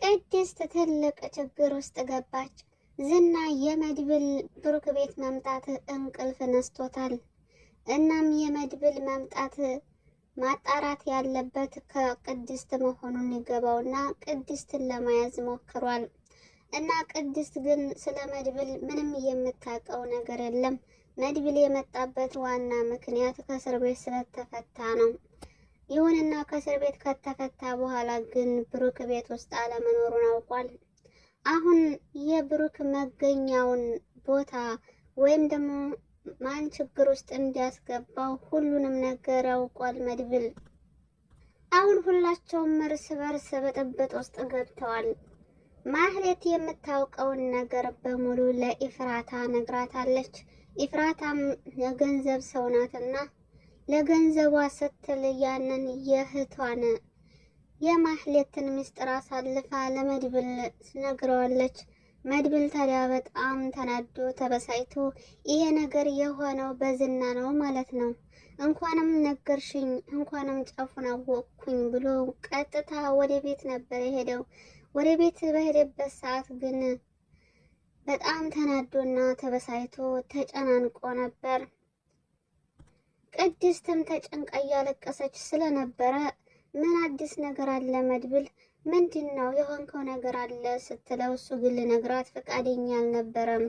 ቅድስት ትልቅ ችግር ውስጥ ገባች። ዝና የመድብል ብሩክ ቤት መምጣት እንቅልፍ ነስቶታል። እናም የመድብል መምጣት ማጣራት ያለበት ከቅድስት መሆኑን ይገባውና ቅድስትን ለመያዝ ሞክሯል። እና ቅድስት ግን ስለ መድብል ምንም የምታውቀው ነገር የለም። መድብል የመጣበት ዋና ምክንያት ከእስር ቤት ስለተፈታ ነው። ይሁንና ከእስር ቤት ከተፈታ በኋላ ግን ብሩክ ቤት ውስጥ አለመኖሩን አውቋል። አሁን የብሩክ መገኛውን ቦታ ወይም ደግሞ ማን ችግር ውስጥ እንዲያስገባው ሁሉንም ነገር አውቋል መድብል። አሁን ሁላቸውም እርስ በርስ ብጥብጥ ውስጥ ገብተዋል። ማህሌት የምታውቀውን ነገር በሙሉ ለኢፍራታ ነግራታለች። ኢፍራታም የገንዘብ ሰው ናትና ለገንዘቧ ስትል ያንን የእህቷን የማህሌትን ምስጢር አሳልፋ ለመድብል ነግረዋለች። መድብል ታዲያ በጣም ተናዶ ተበሳጭቶ ይሄ ነገር የሆነው በዝና ነው ማለት ነው፣ እንኳንም ነገርሽኝ፣ እንኳንም ጫፉን አወቅኩኝ ብሎ ቀጥታ ወደ ቤት ነበር የሄደው። ወደ ቤት በሄደበት ሰዓት ግን በጣም ተናዶና ተበሳጭቶ ተጨናንቆ ነበር። ቅድስትም ተጨንቃ እያለቀሰች ስለነበረ ምን አዲስ ነገር አለ መድብል፣ ምንድን ነው የሆንከው ነገር አለ ስትለው እሱ ግን ልነግራት ፈቃደኛ አልነበረም።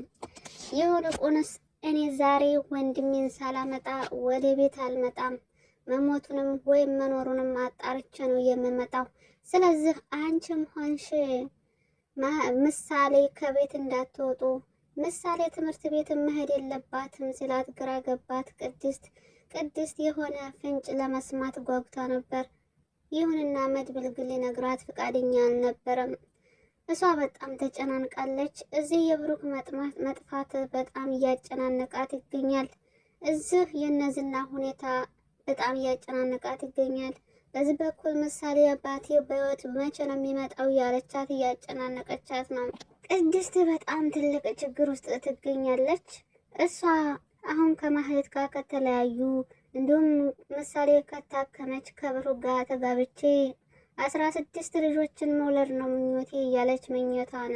ይልቁንስ እኔ ዛሬ ወንድሜን ሳላመጣ ወደ ቤት አልመጣም፣ መሞቱንም ወይም መኖሩንም አጣርቼ ነው የምመጣው። ስለዚህ አንቺም ሆንሽ ምሳሌ ከቤት እንዳትወጡ፣ ምሳሌ ትምህርት ቤት መሄድ የለባትም ሲላት ግራ ገባት ቅድስት። ቅድስት የሆነ ፍንጭ ለመስማት ጓጉታ ነበር። ይሁንና መድብል ግን ሊነግራት ፈቃደኛ አልነበረም። እሷ በጣም ተጨናንቃለች። እዚህ የብሩክ መጥፋት በጣም እያጨናነቃት ይገኛል። እዚህ የነዝና ሁኔታ በጣም እያጨናነቃት ይገኛል። በዚህ በኩል ምሳሌ አባቴ በሕይወት መቼ ነው የሚመጣው እያለቻት እያጨናነቀቻት ነው። ቅድስት በጣም ትልቅ ችግር ውስጥ ትገኛለች። እሷ አሁን ከማህሌት ጋር ከተለያዩ እንዲሁም ምሳሌ ከታከመች ከብሩ ጋር ተጋብቼ 16 ልጆችን መውለድ ነው ምኞቴ እያለች ምኞቷን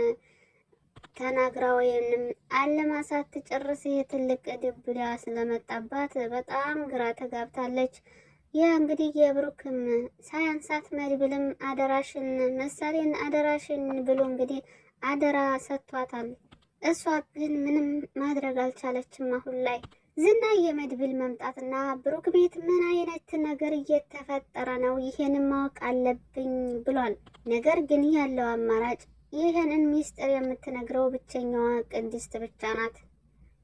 ተናግራ ወይንም አለማ ሳትጨርስ ይሄ ትልቅ ድብዳ ስለመጣባት በጣም ግራ ተጋብታለች። ይህ እንግዲህ የብሩክም ሳያንሳት መድብልም አደራሽን ምሳሌን አደራሽን ብሎ እንግዲህ አደራ ሰጥቷታል። እሷ ግን ምንም ማድረግ አልቻለችም። አሁን ላይ ዝና የመድብል መምጣትና ብሩክ ቤት ምን አይነት ነገር እየተፈጠረ ነው? ይሄንን ማወቅ አለብኝ ብሏል። ነገር ግን ያለው አማራጭ ይህንን ሚስጥር የምትነግረው ብቸኛዋ ቅድስት ብቻ ናት።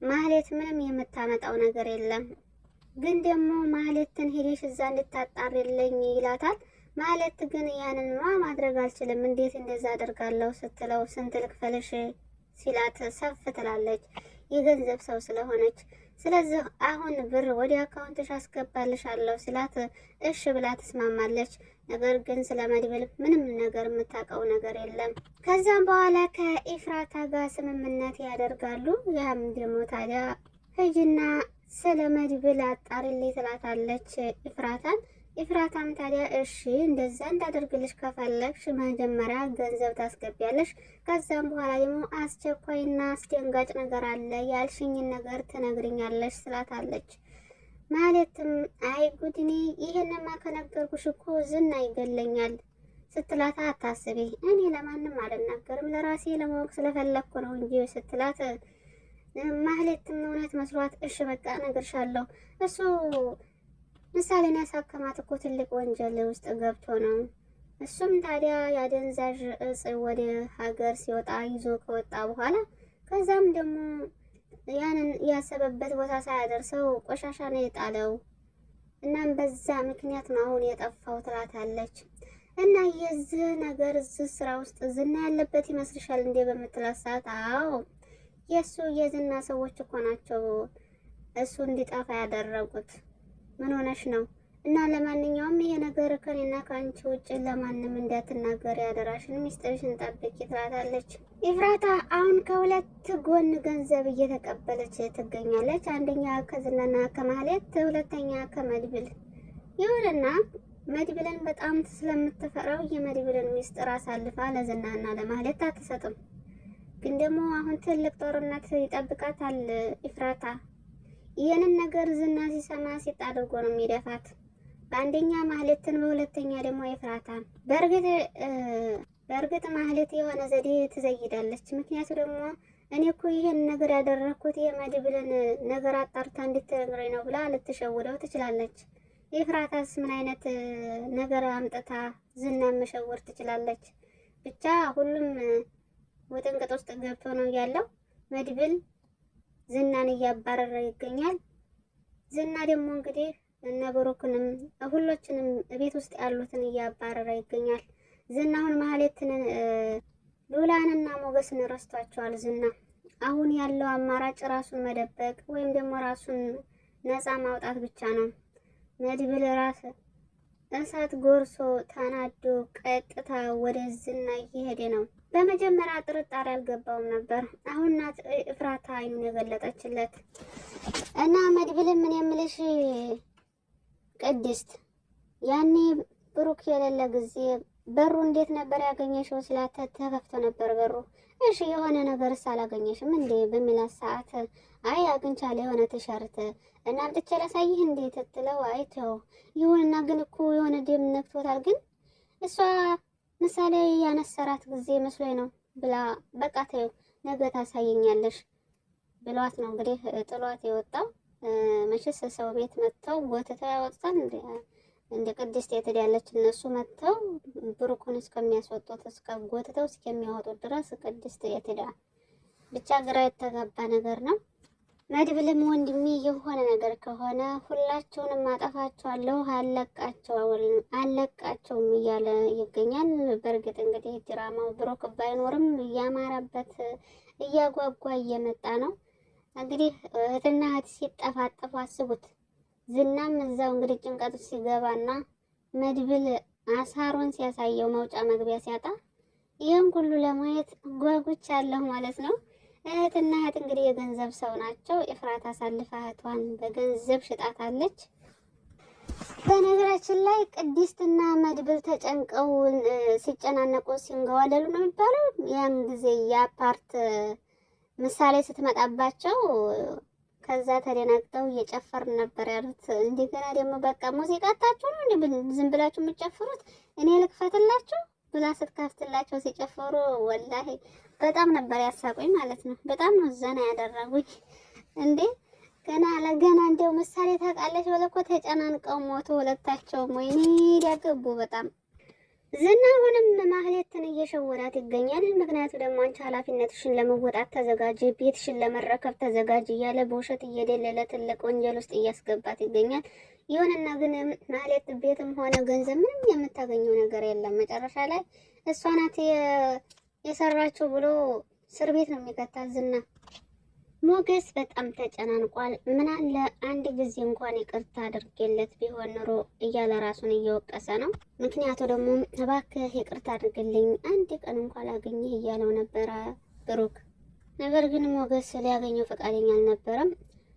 ማህሌት ምንም የምታመጣው ነገር የለም። ግን ደግሞ ማህሌትን ሄደሽ እዛ እንድታጣሪልኝ ይላታል። ማህሌት ግን ያንን ማ ማድረግ አልችልም፣ እንዴት እንደዛ አደርጋለሁ ስትለው ስንት ልክፈልሽ ሲላት ሰፍ ትላለች፣ የገንዘብ ሰው ስለሆነች። ስለዚህ አሁን ብር ወደ አካውንትሽ አስገባልሻለሁ ሲላት እሽ ብላ ትስማማለች። ነገር ግን ስለ መድብል ምንም ነገር የምታውቀው ነገር የለም። ከዛም በኋላ ከኢፍራታ ጋር ስምምነት ያደርጋሉ። ያም ደግሞ ታዲያ ሂጂና ስለ መድብል አጣሪልኝ ትላታለች ኢፍራታን። ኢፍራታም ታዲያ እሺ እንደዛ እንዳደርግልሽ ከፈለግሽ መጀመሪያ ገንዘብ ታስገቢያለሽ፣ ከዛም በኋላ ደግሞ አስቸኳይና አስደንጋጭ ነገር አለ ያልሽኝን ነገር ትነግርኛለሽ ስላታለች። ማለትም አይ ጉድኔ ይህንማ ከነገርኩሽ እኮ ዝና ይገለኛል ስትላት፣ አታስቢ እኔ ለማንም አልናገርም ለራሴ ለማወቅ ስለፈለግኩ ነው እንጂ ስትላት ማህሌትም እውነት መስሏት እሺ በቃ እነግርሻለሁ እሱ ምሳሌን ያሳከማት እኮ ትልቅ ወንጀል ውስጥ ገብቶ ነው። እሱም ታዲያ የአደንዛዥ እጽ ወደ ሀገር ሲወጣ ይዞ ከወጣ በኋላ ከዛም ደግሞ ያንን ያሰበበት ቦታ ሳያደርሰው ቆሻሻ ነው የጣለው። እናም በዛ ምክንያት ነው አሁን የጠፋው ትላታለች። እና የዚህ ነገር እዚህ ስራ ውስጥ ዝና ያለበት ይመስልሻል እንዴ በምትላት ሰዓት አዎ የእሱ የዝና ሰዎች እኮ ናቸው እሱ እንዲጠፋ ያደረጉት። ምን ሆነሽ ነው? እና ለማንኛውም ይሄ ነገር ከኔና ከአንቺ ውጭ ለማንም እንዳትናገር ያደራሽን ሚስጥርሽን ጠብቂ ትላታለች። ኢፍራታ አሁን ከሁለት ጎን ገንዘብ እየተቀበለች ትገኛለች። አንደኛ ከዝናና ከማህሌት፣ ሁለተኛ ከመድብል። ይሁንና መድብልን በጣም ስለምትፈራው የመድብልን ሚስጥር አሳልፋ ለዝናና ለማህሌት አትሰጥም። ግን ደግሞ አሁን ትልቅ ጦርነት ይጠብቃታል ኢፍራታ። ይህንን ነገር ዝና ሲሰማ ሲጥ አድርጎ ነው የሚደፋት። በአንደኛ ማህሌትን፣ በሁለተኛ ደግሞ ኤፍራታን። በእርግጥ ማህሌት የሆነ ዘዴ ትዘይዳለች። ምክንያቱ ደግሞ እኔ እኮ ይህን ነገር ያደረግኩት የመድብልን ነገር አጣርታ እንድትነግረኝ ነው ብላ ልትሸውደው ትችላለች። ኤፍራታስ ምን አይነት ነገር አምጥታ ዝና መሸወር ትችላለች? ብቻ ሁሉም ውጥንቅጥ ውስጥ ገብቶ ነው ያለው። መድብል ዝናን እያባረረ ይገኛል። ዝና ደግሞ እንግዲህ እነ ብሩክንም ሁሎችንም ቤት ውስጥ ያሉትን እያባረረ ይገኛል። ዝና አሁን ማህሌትን ሉላንና ሞገስን ረስቷቸዋል። ዝና አሁን ያለው አማራጭ ራሱን መደበቅ ወይም ደግሞ ራሱን ነፃ ማውጣት ብቻ ነው። መድብል ራስ እሳት ጎርሶ ተናዶ ቀጥታ ወደ ዝና እየሄደ ነው። በመጀመሪያ ጥርጣሬ አልገባውም ነበር። አሁን ናት እፍራታ አይኑን የገለጠችለት እና መድብል ምን የምልሽ ቅድስት ያኔ ብሩክ የሌለ ጊዜ በሩ እንዴት ነበር ያገኘሽው? ስላት ተከፍቶ ነበር በሩ። እሺ የሆነ ነገርስ አላገኘሽም እንዴ በሚላት ሰዓት አይ አግኝቻለሁ የሆነ ቲሸርት እና አምጥቼ ላሳይህ እንዴ ትትለው፣ አይተው ይሁንና ግን እኮ የሆነ ደም ነክቶታል፣ ግን እሷ ምሳሌ ያነሰራት ጊዜ መስሎኝ ነው ብላ በቃ ተይው ነገ ታሳየኛለሽ ብሏት ነው እንግዲህ ጥሏት የወጣው። መቼስ ሰው ቤት መጥተው ጎትተው ያወጡታል እንዴ? እንደ ቅድስት የት ያለች እነሱ መጥተው ብሩኩን እስከሚያስወጡት እስከ ጎትተው እስከሚያወጡት ድረስ ቅድስት የት ሄዳ ብቻ ግራ የተጋባ ነገር ነው። መድብልም ወንድሜ የሆነ ነገር ከሆነ ሁላቸውንም አጠፋቸዋለሁ አለቃቸውም እያለ ይገኛል። በእርግጥ እንግዲህ ድራማው ብሩክ ባይኖርም እያማረበት እያጓጓ እየመጣ ነው። እንግዲህ እህትና እህት ሲጠፋጠፉ አስቡት። ዝናም እዛው እንግዲህ ጭንቀቱ ሲገባና መድብል አሳሩን ሲያሳየው መውጫ መግቢያ ሲያጣ ይህን ሁሉ ለማየት ጓጉቻለሁ ማለት ነው። እህትና እህት እንግዲህ የገንዘብ ሰው ናቸው። ኤፍራት አሳልፋ እህቷን በገንዘብ ሽጣታለች። በነገራችን ላይ ቅድስትና መድብል ተጨንቀው ሲጨናነቁ ሲንገዋለሉ ነው የሚባለው። ያን ጊዜ ያ part ምሳሌ ስትመጣባቸው ከዛ ተደናግጠው እየጨፈርን ነበር ያሉት። እንደገና ደግሞ በቃ ሙዚቃ አታችሁ ነው እንዴ ዝም ብላችሁ የምትጨፍሩት? እኔ ልክፈትላችሁ ብላ ስትከፍትላቸው ሲጨፍሩ ወላሂ በጣም ነበር ያሳቁኝ ማለት ነው። በጣም ነው ዘና ያደረጉኝ። እንዴ ገና ለገና እንደው ምሳሌ ታውቃለች ብለው እኮ ተጨናንቀው ሞቱ ሁለታቸውም። ወይኔ ሊያገቡ በጣም ዝና አሁንም ማህሌትን እየሸወዳት ይገኛል። ምክንያቱ ደግሞ አንቺ ኃላፊነትሽን ለመወጣት ተዘጋጅ፣ ቤትሽን ለመረከብ ተዘጋጅ እያለ በውሸት እየደለለ ትልቅ ወንጀል ውስጥ እያስገባት ይገኛል። ይሁንና ግን ማህሌት ቤትም ሆነ ገንዘብ ምንም የምታገኘው ነገር የለም። መጨረሻ ላይ እሷ ናት የሰራችው ብሎ እስር ቤት ነው የሚከታት ዝና። ሞገስ በጣም ተጨናንቋል። ምን አለ አንድ ጊዜ እንኳን ይቅርታ አድርጌለት ቢሆን ኑሮ እያለ ራሱን እየወቀሰ ነው። ምክንያቱ ደግሞ እባክህ ይቅርታ አድርግልኝ አንድ ቀን እንኳን ላገኝህ እያለው ነበረ ብሩክ። ነገር ግን ሞገስ ሊያገኘው ፈቃደኛ አልነበረም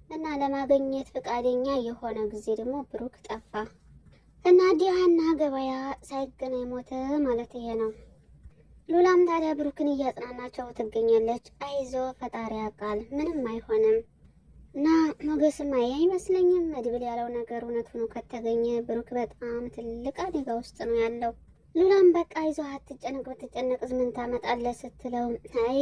እና ለማገኘት ፈቃደኛ የሆነ ጊዜ ደግሞ ብሩክ ጠፋ እና ዲሃና ገበያ ሳይገናኝ ሞተ ማለት ይሄ ነው። ሉላም ታዲያ ብሩክን እያጽናናቸው ትገኛለች። አይዞ ፈጣሪ ያውቃል፣ ምንም አይሆንም እና ሞገስም አይ አይመስለኝም መድብል ያለው ነገር እውነት ሆኖ ከተገኘ ብሩክ በጣም ትልቅ አደጋ ውስጥ ነው ያለው። ሉላም በቃ አይዞ አትጨነቅ፣ ብትጨነቅ ምን ታመጣለህ ስትለው አይ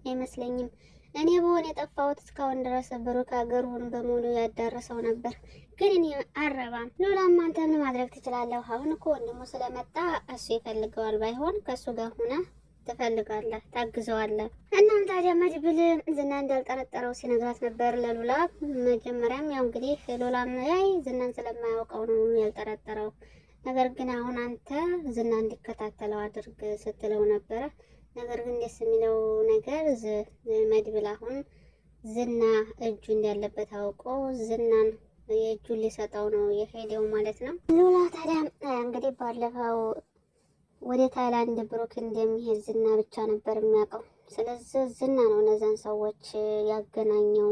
አይመስለኝም እኔ በሆነ የጠፋሁት እስካሁን ድረስ ብሩክ ሀገሩን በሙሉ ያዳረሰው ነበር፣ ግን እኔ አረባም። ሉላም አንተ ምን ማድረግ ትችላለህ? አሁን እኮ ወንድሙ ስለመጣ እሱ ይፈልገዋል። ባይሆን ከእሱ ጋር ሆነ ትፈልጋለህ፣ ታግዘዋለህ። እናም ታዲያ መድብል ዝና እንዳልጠረጠረው ሲነግራት ነበር ለሉላ። መጀመሪያም ያው እንግዲህ ሉላም ያይ ዝናን ስለማያውቀው ነው ያልጠረጠረው፣ ነገር ግን አሁን አንተ ዝና እንዲከታተለው አድርግ ስትለው ነበረ። ነገር ግን ደስ የሚለው ነገር መድብል አሁን ዝና እጁ እንዳለበት አውቆ ዝናን የእጁን ሊሰጠው ነው የሄደው ማለት ነው። ሉላ ታዲያ እንግዲህ ባለፈው ወደ ታይላንድ ብሩክ እንደሚሄድ ዝና ብቻ ነበር የሚያውቀው። ስለዚህ ዝና ነው እነዛን ሰዎች ያገናኘው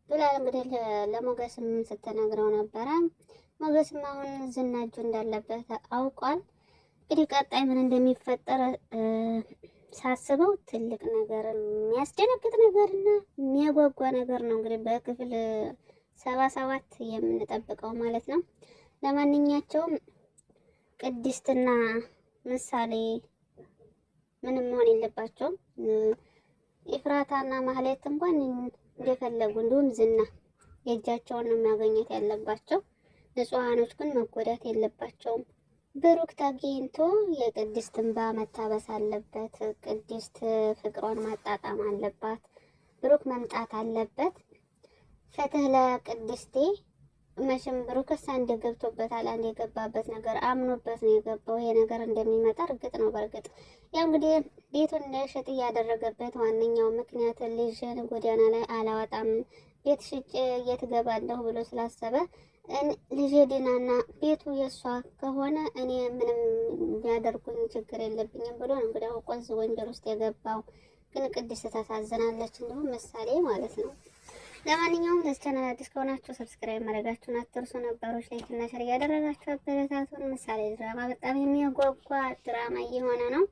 ብላ እንግዲህ ለሞገስም ስትነግረው ነበረ። ሞገስም አሁን ዝና እጁ እንዳለበት አውቋል። እንግዲህ ቀጣይ ምን እንደሚፈጠር ሳስበው ትልቅ ነገር የሚያስደነግጥ ነገርና የሚያጓጓ ነገር ነው። እንግዲህ በክፍል 77 የምንጠብቀው ማለት ነው። ለማንኛቸውም ቅድስትና ምሳሌ ምንም መሆን የለባቸውም። ኤፍራታና ማህሌት እንኳን እንደፈለጉ እንዲሁም ዝና የእጃቸውን ነው የሚያገኘት ያለባቸው። ንጹሐኖች ግን መጎዳት የለባቸውም። ብሩክ ተገኝቶ የቅድስት እንባ መታበስ አለበት። ቅድስት ፍቅሯን ማጣጣም አለባት። ብሩክ መምጣት አለበት። ፍትህ ለቅድስቴ። መቼም ብሩክስ አንድ ገብቶበታል። አንድ የገባበት ነገር አምኖበት ነው የገባው። ይሄ ነገር እንደሚመጣ እርግጥ ነው። በእርግጥ ያው እንግዲህ ቤቱን እንዳይሸጥ እያደረገበት ዋነኛው ምክንያት ልጅን ጎዳና ላይ አላወጣም ቤት ሽጬ የት እገባለሁ ብሎ ስላሰበ ልጄ ድናና ቤቱ የእሷ ከሆነ እኔ ምንም ቢያደርጉኝ ችግር የለብኝም ብሎ ነው እንግዲህ አውቆ እዚህ ወንጀል ውስጥ የገባው። ግን ቅድስት ታሳዝናለች፣ እንዲሁም ምሳሌ ማለት ነው። ለማንኛውም ለዚህ ቻናል አዲስ ከሆናችሁ subscribe ማድረጋችሁን አትርሱ። ነባሮች like እና share እያደረጋችሁ አበረታቱን። ምሳሌ ድራማ በጣም የሚያጓጓ ድራማ እየሆነ ነው።